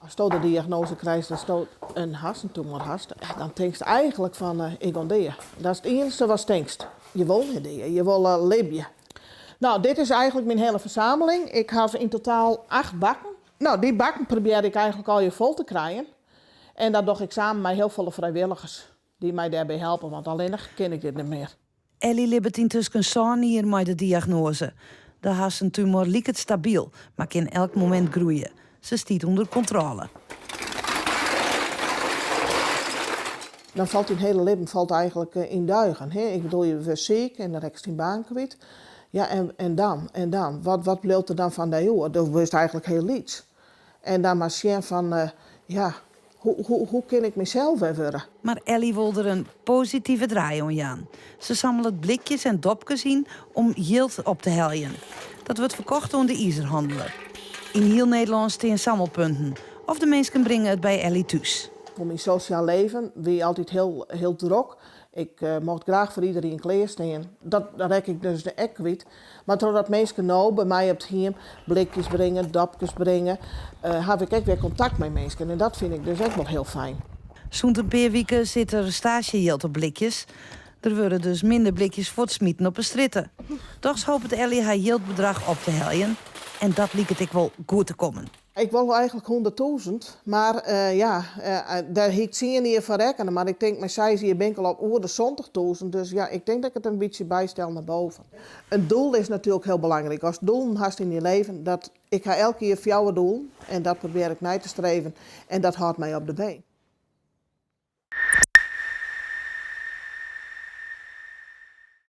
Asto de diagnoaze krijst datsto in harsentumor hast, dan tinkst eigenlik fan ik gean dea. Dat is it iennichste watst tinkst. Je wol net dea, je wolle libje. No, dit is eigenlik myn hiele fersameling. Ik haw yn totaal acht bakken. No, dy bakken probearje ik eigenlik allegear fol te krijen. En dat doch ik samen mei hiel folle frijwilligers dy't my dêrby helpe, want allinnich kin ik dit net mear. Elly libbet yntusken sân jier mei de diagnoaze. De harsentumor liket stabyl, mar kin elk momint groeie. Se stiet ûnder kontrôle. Dan falt dyn hiele libben falt eigenlik yn duigen. Hè? Ik bedoel, je wurdst siik en dan rekkest dyn baan kwyt. Ja, en dan? En dan? Wat bliuwt der dan fan dy oer? Do wurdst eigenlik hiel lyts. En dan mar sjen fan, ja, hoe kin ik mysels wer wurde? Mar Elly wol der in positive draai oan jaan. Se sammelet blikjes en dopkes yn om jild op te heljen. Dat wurdt ferkocht oan de izerhanneler. Yn hiel Nederlân stean sammelpunten. Of de minsken bringe it by Elly thús. Myn sosjaal leven wie altyd hiel, hiel drok. Ik mocht graach foar iderien klearstean. Dat rekke ik dus ek kwyt. Mar trochdat minsken no by my op it hiem blikjes bringe, dopkes bringe, haw ik ek wer kontakt mei minsken en dat fyn ik dus ek wol hiel fijn. Sûnt in pear wike sit der staasjejild op blikjes. Der wurde dus minder blikjes fuortsmiten op 'e strjitte. Dochs hopet Elly har jildbedrach op te heljen en dat liket ek wol goed te kommen. Ik wol eigenlik hûnderttûzen, mar ja, dêr hie ik tsien jier foar rekkene. Mar ik tink, mei seis jier bin ik al op oer de santichtûzen, dus ja, ik tink dat ik it in bytsje bystel nei boven. In doel is natuerlik hiel belangryk. Ast doelen hast yn dyn leven, dat, ik ha elk jier fjouwer doelen en dat probearje ik nei te streven en dat hâldt my op de been.